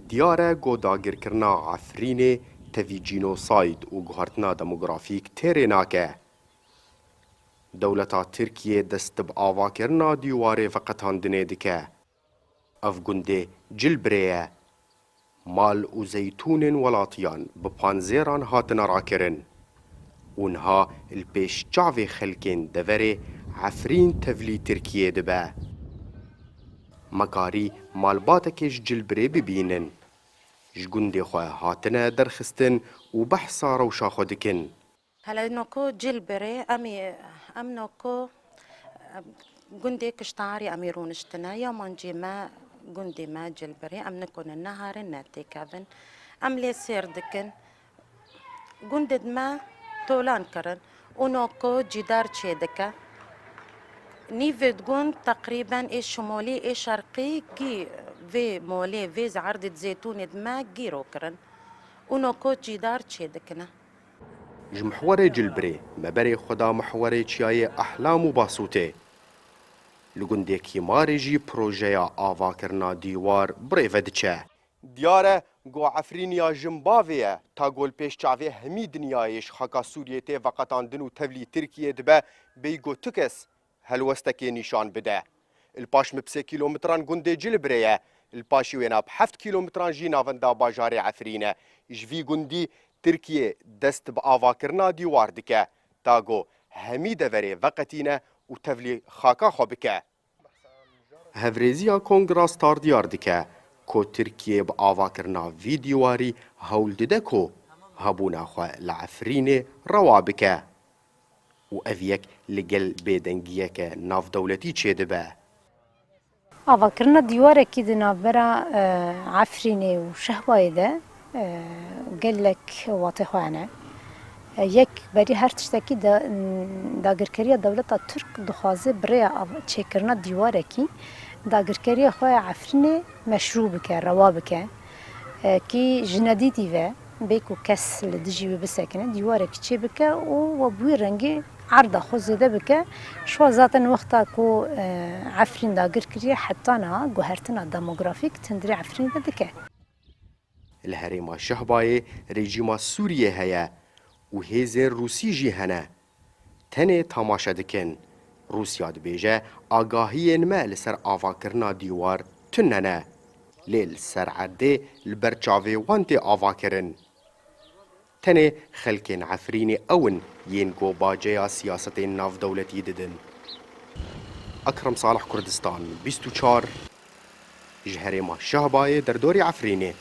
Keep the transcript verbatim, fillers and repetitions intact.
Diyar e ku dagirkirina Efrînê tevî cînosayd û guhertina demografîk têrê nake. Dewleta Tirkiyê dest bi avakirina dîwarê veqetandinê dike. Ev gundê Cilbirê ye. Mal û zeytûnên welatiyan bi panzêran hatine rakirin. Û niha li pêş çavê xelkên deverê Efrîn tevlî Tirkiyê dibe. Me karî malbatekê ji Cilbirê bibînin. Ji gundê xwe hatine derxistin û behsa rewşa xwe dikin. Hele noko Cilbirê, em ê, em noko, em, gundê kiştarî em ê rûniştine, ya mancê me, gundê me Cilbirê, em nikonin neherin, ne têkevin. Em lê sêr dikin. Gundê me tolan kirin û noko cîdar çêdike. Nîvê gund teqrîben ê şimolî, ê şerqî gî vê molê, vê erdê zeytûnê di me gîro kirin û noko cîdar çêdikine. Ji mihwerê Cilbirê me berê xwe da mihwerê çiyayê Ehlam û Basûtê. Li gundê Kîmarê jî projeya avakirina dîwar bi rê ve diçe. Diyar e ku Efrîn ya jinbavê ye, ta ku li pêş çavê hemî dinyayê ji xaka Sûriyê tê veqetandin û tevlî Tirkiyê dibe, bêyî ku tu kes helwestekê nîşan bide. Li paş min bi sê kîlometran gundê Cilibirê ye, li paşî wêna bi heft kîlometran jî navenda bajarê Efrîn e. Ji vî gundî Tirkiye dest bi avakirina dîwar dike, ta ku hemî deverê veqetîne û tevlî xaka xwe bike. Hevrêziya Kongra Star diyar dike ku Tirkiye bi avakirina vî dîwarî hewl dide ku hebûna xwe li Efrînê rewa bike û ev yek li gel bêdengiyeke navdewletî çêdibe. Avakirina dîwarekî di navbera, e, Efrînê û Şehbayê de, e, gelek watê xwe hene. E, yek berî her tiştekî de, dagirkeriya dewleta Tirk dixwaze bi rêya av-, çêkirina dîwarekî dagirkeriya xwe ya Efrînê meşrû bike, rewa bike. E, kî ji nedîtî ve bê ku kes li dijî wî bisekine, dîwarekî çê bike û we bi wî rengî erda xwe zêde bike. Şwa zaten wexta ku, e, Efrîn dagir kiriye, heta niha guhertina demografîk tundî Efrîn de dike. Li herêma Şehbayê rejîma Sûriyê heye û hêzên Rûsî jî hene. Tenê tamaşe dikin. Rûsya dibêje, agahiyên me li ser avakirina dîwar tune ne. Lê li ser erdê li ber çavê wan tê avakirin. Tenê xelkên Efrînê ew in yên ku baceya siyasetên navdewletî didin. Ekrem Salih, Kurdistan bîst û çar, ji herêma Şehbayê derdorî Efrînê.